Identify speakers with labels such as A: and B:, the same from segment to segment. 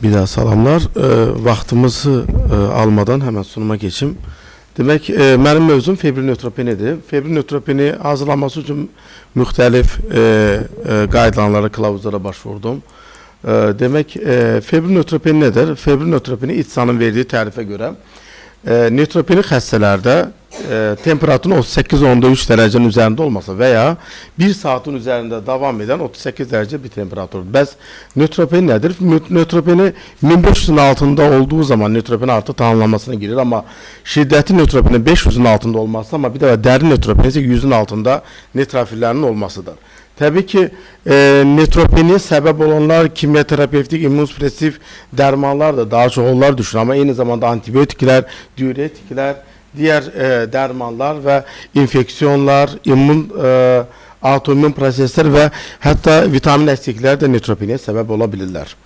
A: Bir daha salamlar. Vaxtımızı almadan hemen sunuma geçim. Demək, mənim mövzum febril nötropenidir. Febril nötropeni hazırlanması üçün müxtəlif qaydalara, kılavuzlara başvurdum. Demək, febril nötropeni nədir? Febril nötropeni İTSA-nın verdiyi tərifə görə nötropenik xəstələrdə temperaturun 38,3 dərəcənin üzərində olması və ya 1 saatın üzərində davam edən 38 dərəcə bir temperatur. Bəs nötropeni nədir? Nötropeni 1500-ün altında olduğu zaman nötropeni artıq tanımlanmasına girir, amma şiddətli nötropeni 500-ün altında olması, amma bir də dərin nötropeni isə 100-ün altında neutrofillərinin olmasıdır. Təbii ki, nötropeniyə səbəb olanlar kimya-terapevtik, immunosupressiv dərmanlar da daha çox onlar düşür, amma eyni zamanda antibiotiklər, diuretiklər, digər dərmanlar və infeksiyonlar, immun, autoimmun proseslər və hətta vitamin əksiklikləri də nötropeniyə səbəb ola bilirlər.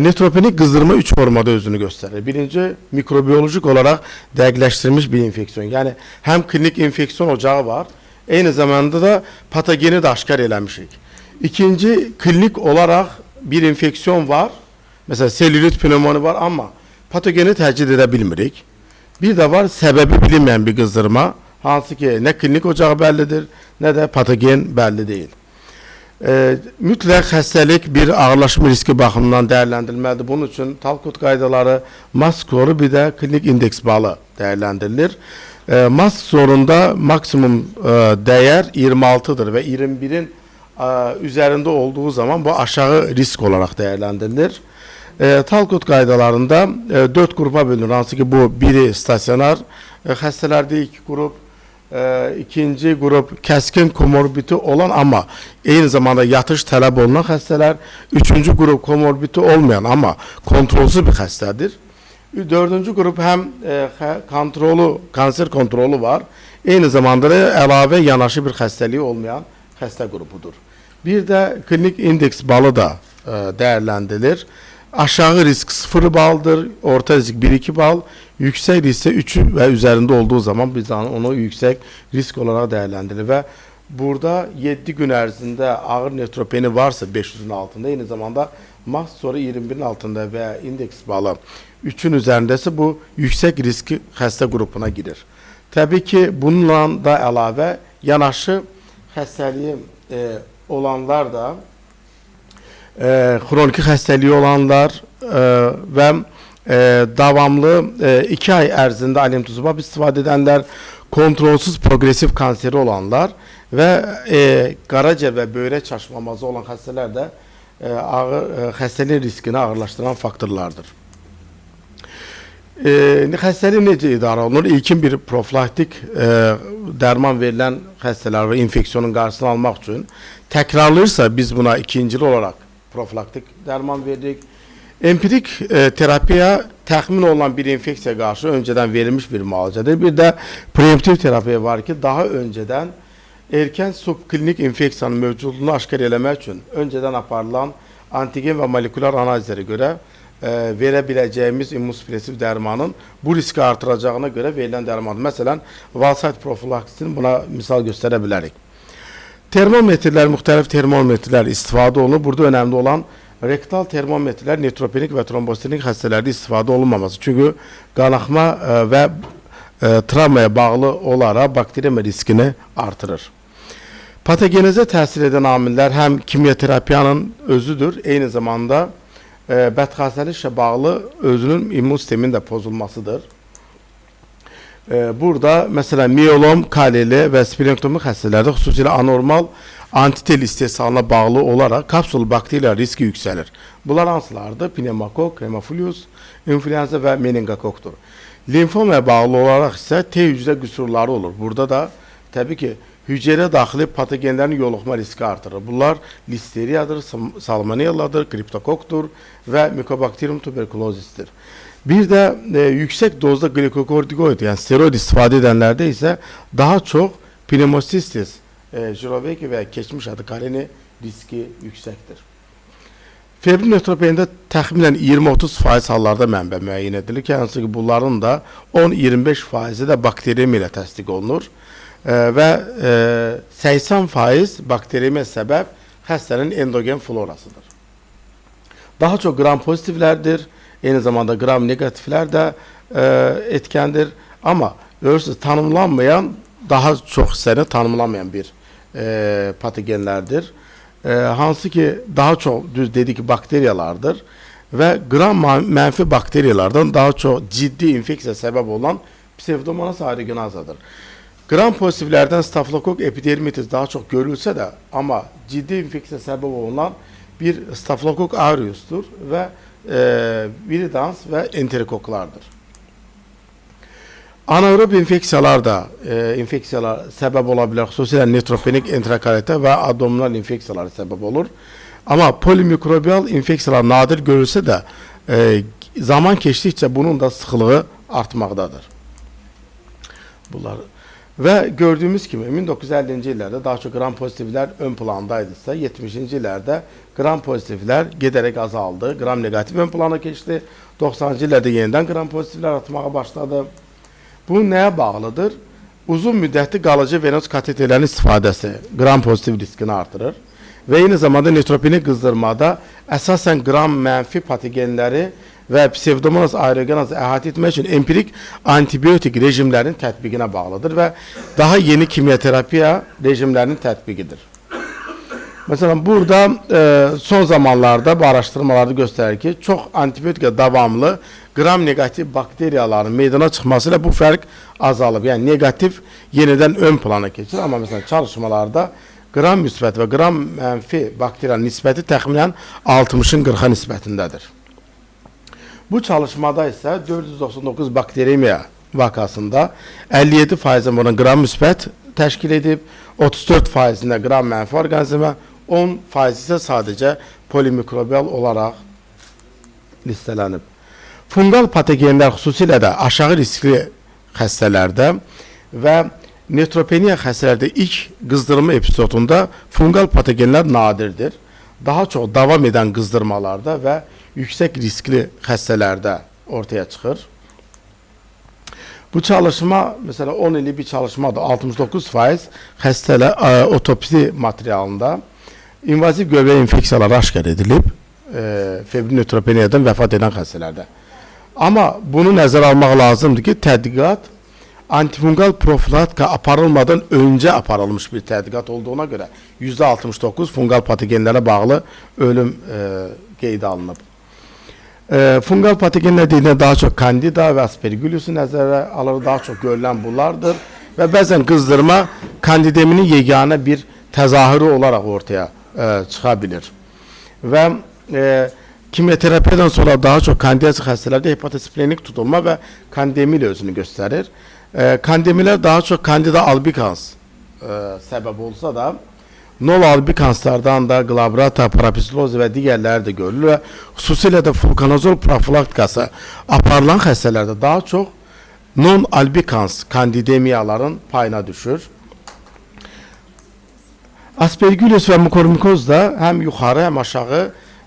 A: Nötropenik qızdırma 3 formada özünü göstərir. Birinci, mikrobiolojik olaraq dəqiqləşdirilmiş bir infeksiyon. Yəni, həm klinik infeksiyon ocağı var, eyni zamanda da patogeni də aşkar eləmişik. İkinci, klinik olaraq bir infeksiyon var. Məsələn, selülit pnevmoni var, amma patogeni təcrid edə bilmirik. Bir də var səbəbi bilinməyən bir qızdırma, hansı ki, nə klinik ocağı bəllidir, nə də patogen bəlli deyil. Mütləq xəstəlik bir ağırlaşma riski baxımından dəyərləndirilməlidir. Bunun üçün Talkot qaydaları, MAST skoru, bir də klinik indeks balı dəyərləndirilir. MAST skorunda maksimum dəyər 26-dır və 21-in üzərində olduğu zaman bu aşağı risk olaraq dəyərləndirilir. Talkot qaydalarında 4 qrupa bölünür. Hansı ki, bu biri stasionar xəstələrdə ilk qrup, ikinci qrup kəskin komorbidi olan, amma eyni zamanda yatış tələb olunan xəstələr, üçüncü qrup komorbidi olmayan, amma kontrolsuz bir xəstədir. Dördüncü qrup həm kontrolu, kanser kontrolu var, eyni zamanda da əlavə yanaşı bir xəstəliyi olmayan xəstə qrupudur. Bir də klinik indeks balı da dəyərləndirilir. Aşağı risk 0 baldır, orta risk 1-2 bal, yüksək risk isə 3 və üzərində olduğu zaman biz onu yüksək risk olaraq dəyərləndirilir və burada 7 gün ərzində ağır nötropeni varsa 500-ün altında, eyni zamanda MAST skoru 21-in altında və indeks balı 3-ün üzərindəsə bu yüksək riski xəstə qrupuna girir. Təbii ki, bununla da əlavə yanaşı xəstəliyi olanlar da, xroniki xəstəliyi olanlar və davamlı 2 ay ərzində alemtuzumab istifadə edənlər, kontrolsuz progressiv kanseri olanlar və qaraciyər və böyrək çaşmamazı olan xəstələr də ağır xəstəlik riskini ağırlaşdıran faktorlardır. Xəstəlik necə idarə olunur? İlkin bir profilaktik dərman verilən xəstələr və infeksiyonun qarşısını almaq üçün təkrarlayırsa biz buna ikincil olaraq profilaktik dərman veririk. Empirik terapiya təxmin olunan bir infeksiyaya qarşı öncədən verilmiş bir müalicədir. Bir də preemptiv terapiya var ki, daha öncədən erkən subklinik infeksiyanın mövcudluğunu aşkar eləmək üçün öncədən aparılan antigen və molekulyar analizlərə görə verə biləcəyimiz immunosupressiv dərmanın bu riski artıracağına görə verilən dərmandır. Məsələn, Valcyte profilaksisini buna misal göstərə bilərik. Termometrlər, müxtəlif termometrlər istifadə olunur. Burada önəmli olan rektal termometrlər nötropenik və trombositenik xəstələrdə istifadə olunmaması. Çünki qanaxma və travmaya bağlı olaraq bakteriyama riskini artırır. Patogenezə təsir edən amillər həm kimyoterapiyanın özüdür, eyni zamanda bədxassəliklə bağlı özünün immun sisteminin də pozulmasıdır. Burada məsələn miyelom, KLL və splenektomi xəstələrdə xüsusilə anormal antitel istehsalına bağlı olaraq kapsul bakteriya riski yüksəlir. Bunlar hansılardır? Pneumokok, hemofilius, influenza və meningokokdur. Limfomaya bağlı olaraq isə T hücrə qüsurları olur. Burada da təbii ki, hüceyrə daxili patogenlərin yoluxma riski artırır. Bunlar listeriyadır, salmonelladır, kriptokokdur və Mycobacterium tuberkulosisdir. Bir də yüksək dozda glikokortikoid, yəni steroid istifadə edənlərdə isə daha çox pneumocystis, jirovecii və keçmiş adı Kareni riski yüksəkdir. Febril nötropenində təxminən 20-30% hallarda mənbə müəyyən edilir ki, hansı ki bunların da 10-25%-i də bakteriyemiya ilə təsdiq olunur və 80% bakteriyemiya səbəb xəstənin endogen florasıdır. Daha çox qram pozitivlərdir, eyni zamanda qram negativlər də etkəndir. Amma görürsünüz, tanımlanmayan, daha çox hissəni tanımlanmayan bir patogenlərdir. Hansı ki, daha çox düz dedik ki, bakteriyalardır və qram mənfi bakteriyalardan daha çox ciddi infeksiya səbəb olan Pseudomonas aeruginosadır. Qram pozitivlərdən stafilokok epidermitis daha çox görülsə də, amma ciddi infeksiya səbəb olan bir stafilokok aureusdur və viridans və enterokoklardır. Anaerob infeksiyalar da infeksiyalar səbəb ola bilər, xüsusilə neutropenik enterokolitə və abdominal infeksiyalara səbəb olur. Amma polimikrobial infeksiyalar nadir görülsə də, zaman keçdikcə bunun da sıxlığı artmaqdadır. Bunlar. Və gördüyümüz kimi 1950-ci illərdə daha çox qram pozitivlər ön plandaydısa, 70-ci illərdə qram pozitivlər gedərək azaldı, qram negativ ön plana keçdi. 90-cı illərdə yenidən qram pozitivlər artmağa başladı. Bu nəyə bağlıdır? Uzun müddətli qalıcı venoz kateterlərin istifadəsi qram pozitiv riskini artırır və eyni zamanda neutropeni qızdırmada əsasən qram mənfi patogenləri və Pseudomonas aeruginosa əhatə etmək üçün empirik antibiotik rejimlərin tətbiqinə bağlıdır və daha yeni kimyoterapiya rejimlərinin tətbiqidir. Məsələn, burada son zamanlarda bu araşdırmalarda göstərir ki, çox antibiotika davamlı qram negativ bakteriyaların meydana çıxması ilə bu fərq azalıb. Yəni, negativ yenidən ön plana keçir. Amma məsələn, çalışmalarda qram müsbət və qram mənfi bakteriyanın nisbəti təxminən 60-ın 40-a nisbətindədir. Bu çalışmada isə 499 bakteremiya vakasında 57% bunun qram müsbət təşkil edib, 34%-ində qram mənfi orqanizmə, 10% isə sadəcə polimikrobial olaraq listələnib. Funqal patogenlər xüsusilə də aşağı riskli xəstələrdə və neutropeniya xəstələrdə ilk qızdırma epizodunda funqal patogenlər nadirdir. Daha çox davam edən qızdırmalarda və yüksək riskli xəstələrdə ortaya çıxır. Bu çalışma, məsələn, 10 illik bir çalışmadır. 69% xəstələr otopsi materialında invaziv göbək infeksiyaları aşkar edilib, febril neutropeniyadan vəfat edən xəstələrdə. Amma bunu nəzərə almaq lazımdır ki, tədqiqat antifungal profilaktika aparılmadan öncə aparılmış bir tədqiqat olduğuna görə %69 funqal patogenlərə bağlı ölüm qeydə alınıb. Funqal patogenlər dediyində daha çox Candida və Aspergillus'u nəzərə alır, daha çox görülən bunlardır və bəzən qızdırma kandideminin yeganə bir təzahürü olaraq ortaya çıxa bilir. Və kimyoterapiyadan sonra daha çox kandidiyaz xəstələrdə hepatosplenik tutulma və kandidemi ilə özünü göstərir. Kandidemilər daha çox Candida albicans səbəb olsa da, nol albikanslardan da glabrata, parapsiloz və digərləri də görülür və xüsusilə də flukonazol profilaktikası aparılan xəstələrdə daha çox non-albicans kandidemiyaların payına düşür. Aspergillus və mukormikoz da həm yuxarı, həm aşağı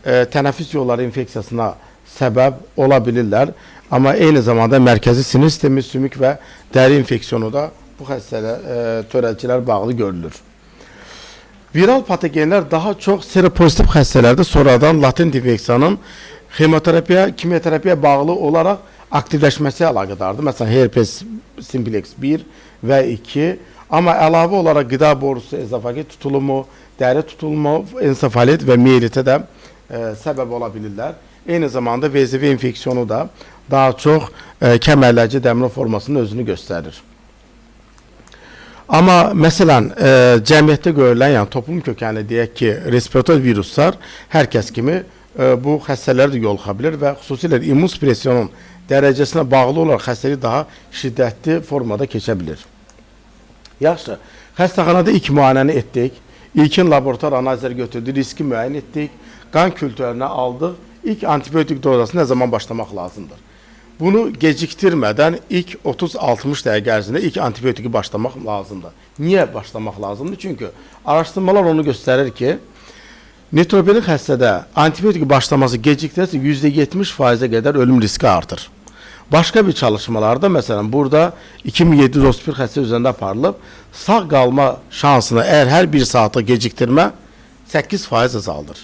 A: tənəffüs yolları infeksiyasına səbəb ola bilirlər. Amma eyni zamanda mərkəzi sinir sistemi, sümük və dəri infeksiyonu da bu xəstələr, törədicilər bağlı görülür. Viral patogenlər daha çox seropozitiv xəstələrdə sonradan latent infeksiyanın xemoterapiya, kimyoterapiya bağlı olaraq aktivləşməsi əlaqədardır. Məsələn, herpes simplex 1 və 2. Amma əlavə olaraq qida borusu, ezofagit tutulumu, dəri tutulumu, ensefalit və miyelitə də səbəb ola bilirlər. Eyni zamanda VZV infeksiyonu da daha çox kəmərləyici dəmir formasının özünü göstərir. Amma məsələn, cəmiyyətdə görülən, yəni toplum kökənli deyək ki, respirator viruslar hər kəs kimi bu xəstələrə də yoluxa bilir və xüsusilə immun supressiyonun dərəcəsinə bağlı olaraq xəstəlik daha şiddətli formada keçə bilir. Yaxşı, xəstəxanada ilk müayinəni etdik, ilkin laboratuvar analizləri götürdük, riski müəyyən etdik, qan kültürünü aldıq, ilk antibiotik dozası nə zaman başlamaq lazımdır? Bunu gecikdirmədən ilk 30-60 dəqiqə ərzində ilk antibiotiki başlamaq lazımdır. Niyə başlamaq lazımdır? Çünki araşdırmalar onu göstərir ki, neutropeni xəstədə antibiotik başlaması gecikdirərsə %70%-ə qədər ölüm riski artır. Başqa bir çalışmalarda, məsələn, burada 2731 xəstə üzərində aparılıb, sağ qalma şansını əgər hər bir saata gecikdirmə 8% azaldır.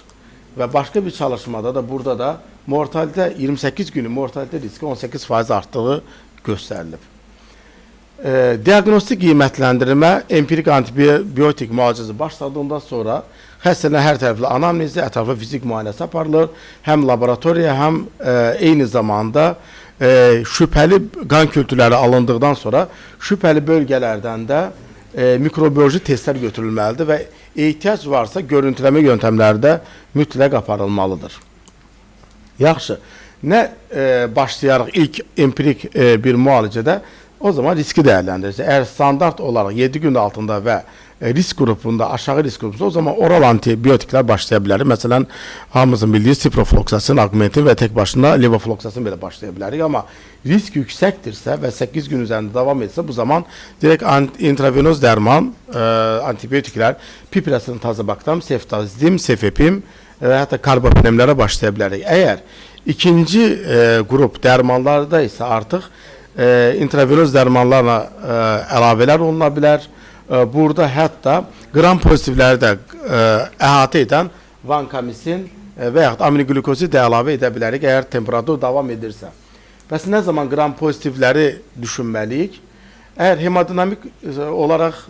A: Və başqa bir çalışmada da burada da mortalitə 28 günlük mortalitə riski 18% artdığı göstərilib. Diaqnostik qiymətləndirmə empirik antibiotik müalicəsi başladığından sonra xəstənin hər tərəfli anamnezi, ətraflı fizik müayinəsi aparılır. Həm laboratoriya, həm eyni zamanda şübhəli qan kültürləri alındıqdan sonra şübhəli bölgələrdən də mikrobioloji testlər götürülməlidir və ehtiyac varsa görüntüləmə yöntəmləri də mütləq aparılmalıdır. Yaxşı, nə başlayarıq ilk empirik bir müalicədə? O zaman riski dəyərləndirirsə, əgər standart olaraq 7 gün altında və risk qrupunda, aşağı risk qrupunda, o zaman oral antibiotiklər başlaya bilərik. Məsələn, hamımızın bildiyi siprofloksasin, augmentin və tək başına levofloksasin belə başlaya bilərik. Amma risk yüksəkdirsə və 8 gün üzərində davam etsə, bu zaman direkt intravenoz dərman, antibiotiklər, piperacillin tazabaktam, seftazdim, sefepim və hətta karbapenemlərə başlaya bilərik. Əgər ikinci qrup dərmanlarda isə artıq intravenöz dərmanlarla əlavələr oluna bilər. Burada hətta qram pozitivləri də əhatə edən vankamisin və yaxud aminoqlükozid də əlavə edə bilərik, əgər temperatur davam edirsə. Bəs nə zaman qram pozitivləri düşünməliyik? Əgər hemodinamik olaraq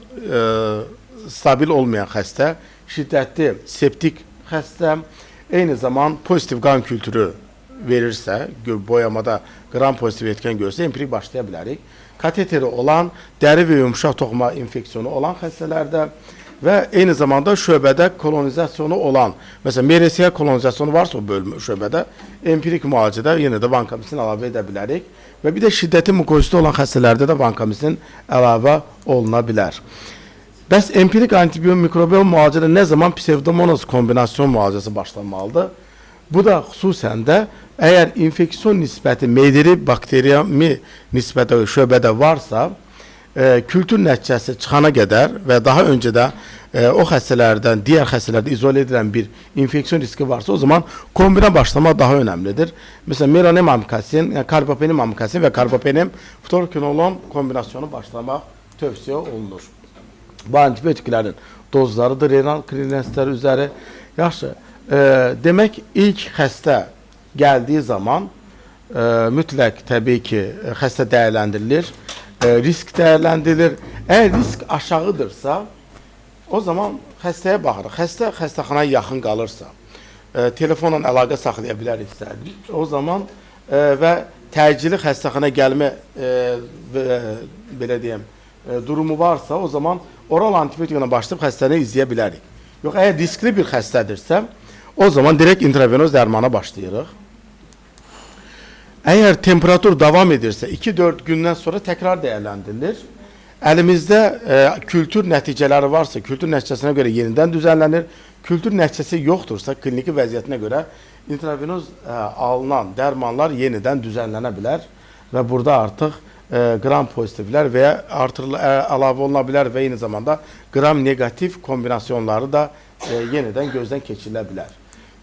A: stabil olmayan xəstə, şiddətli septik xəstə, eyni zaman pozitiv qan kültürü verirsə, boyamada qram pozitiv etken görsə, empirik başlaya bilərik. Kateteri olan, dəri və yumşaq toxuma infeksiyonu olan xəstələrdə və eyni zamanda şöbədə kolonizasyonu olan, məsələn, MRSA kolonizasyonu varsa o bölmə şöbədə, empirik müalicədə yenə də vankamisin əlavə edə bilərik. Və bir də şiddətli mukoziti olan xəstələrdə də vankamisin əlavə oluna bilər. Bəs empirik antimikrobiyal müalicədə nə zaman psevdomonas kombinasyon müalicəsi başlanmalıdır? Bu da xüsusən də əgər infeksiyon nisbəti mederi bakteriyami nisbətə şöbədə varsa, kültür nəticəsi çıxana qədər və daha öncə də o xəstələrdən, digər xəstələrdə izolə edilən bir infeksiyon riski varsa, o zaman kombinə başlamaq daha önəmlidir. Məsələn, meronem amikasin, yəni karbapenem amikasin və karbapenem ftorkinolon kombinasyonu başlamaq tövsiyə olunur. Bu antibiotiklərin dozlarıdır, renal klinenslər üzəri. Yaxşı, demək ilk xəstə gəldiyi zaman mütləq təbii ki, xəstə dəyərləndirilir, risk dəyərləndirilir. Əgər risk aşağıdırsa, o zaman xəstəyə baxırıq. Xəstə xəstəxanaya yaxın qalırsa, telefonla əlaqə saxlaya biləriksə, o zaman və təcili xəstəxanaya gəlmə belə deyim, durumu varsa, o zaman oral antibiotiklə başlayıb xəstəni izləyə bilərik. Yox, əgər riskli bir xəstədirsə, o zaman direkt intravenoz dərmana başlayırıq. Əgər temperatur davam edirsə, 2-4 gündən sonra təkrar dəyərləndirilir. Əlimizdə kültür nəticələri varsa, kültür nəticəsinə görə yenidən düzənlənir. Kültür nəticəsi yoxdursa, kliniki vəziyyətinə görə intravenoz alınan dərmanlar yenidən düzənlənə bilər və burada artıq qram pozitivlər və ya əlavə oluna bilər və eyni zamanda qram neqativ kombinasyonları da yenidən gözdən keçirilə bilər.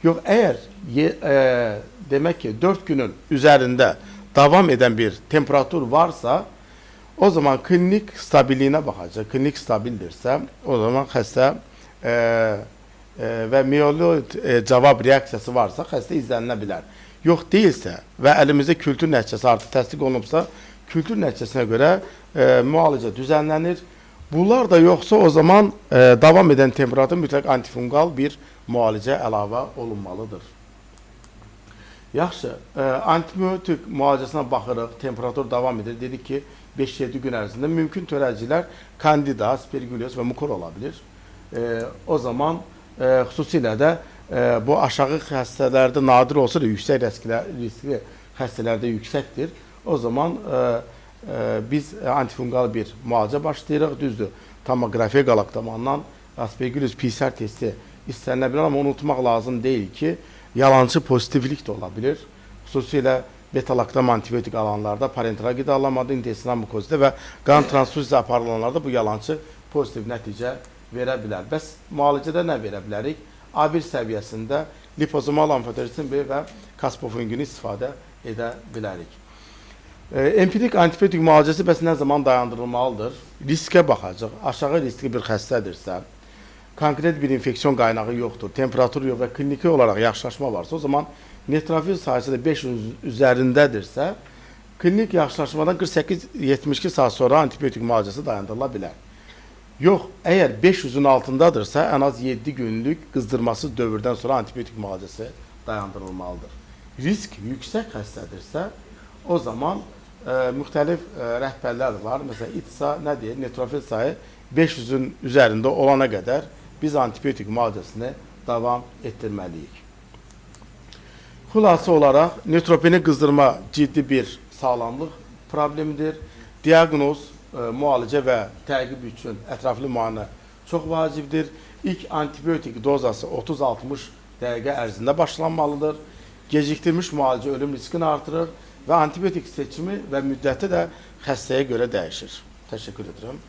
A: Yox, əgər demək ki, 4 günün üzərində davam edən bir temperatur varsa, o zaman klinik stabiliyinə baxacaq. Klinik stabildirsə, o zaman xəstə və miyeloid cavab reaksiyası varsa, xəstə izlənilə bilər. Yox deyilsə və əlimizdə kültür nəticəsi artıq təsdiq olunubsa, kültür nəticəsinə görə müalicə düzənlənir. Bunlar da yoxsa, o zaman davam edən temperatur mütləq antifungal bir müalicə əlavə olunmalıdır. Yaxşı, antibiotik müalicəsinə baxırıq, temperatur davam edir. Dedik ki, 5-7 gün ərzində mümkün törədicilər kandida, aspergillus və mukor ola bilir. O zaman xüsusilə də bu aşağı xəstələrdə nadir olsa da yüksək riskli xəstələrdə yüksəkdir. O zaman biz antifungal bir müalicə başlayırıq. Düzdür, tomoqrafiya qalaqlamandan aspergillus PCR testi istənilə bilər, amma unutmaq lazım deyil ki, yalancı pozitivlik də ola bilir. Xüsusilə beta-laktam antibiotik alanlarda, parenteral qidalanmada, intestinal mukozitdə və qan transfuziya aparılanlarda bu yalancı pozitiv nəticə verə bilər. Bəs müalicədə nə verə bilərik? A1 səviyyəsində lipozomal amfoterisin B və kaspofungini istifadə edə bilərik. Empirik antibiotik müalicəsi bəs nə zaman dayandırılmalıdır? Riskə baxacaq. Aşağı riskli bir xəstədirsə, konkret bir infeksiyon qaynağı yoxdur, temperatur yox və kliniki olaraq yaxşılaşma varsa, o zaman neutrofil sayısı da 500 üzərindədirsə, klinik yaxşılaşmadan 48-72 saat sonra antibiotik müalicəsi dayandırıla bilər. Yox, əgər 500-ün altındadırsa, ən az 7 günlük qızdırmasız dövrdən sonra antibiotik müalicəsi dayandırılmalıdır. Risk yüksək xəstədirsə, o zaman müxtəlif rəhbərlər var. Məsələn, İTSA nə deyir? Neutrofil sayı 500-ün üzərində olana qədər biz antibiotik müalicəsini davam etdirməliyik. Xülasə olaraq, neutropeni qızdırma ciddi bir sağlamlıq problemidir. Diaqnoz, müalicə və təqib üçün ətraflı müayinə çox vacibdir. İlk antibiotik dozası 30-60 dəqiqə ərzində başlanmalıdır. Gecikdirilmiş müalicə ölüm riskini artırır və antibiotik seçimi və müddəti də xəstəyə görə dəyişir. Təşəkkür edirəm.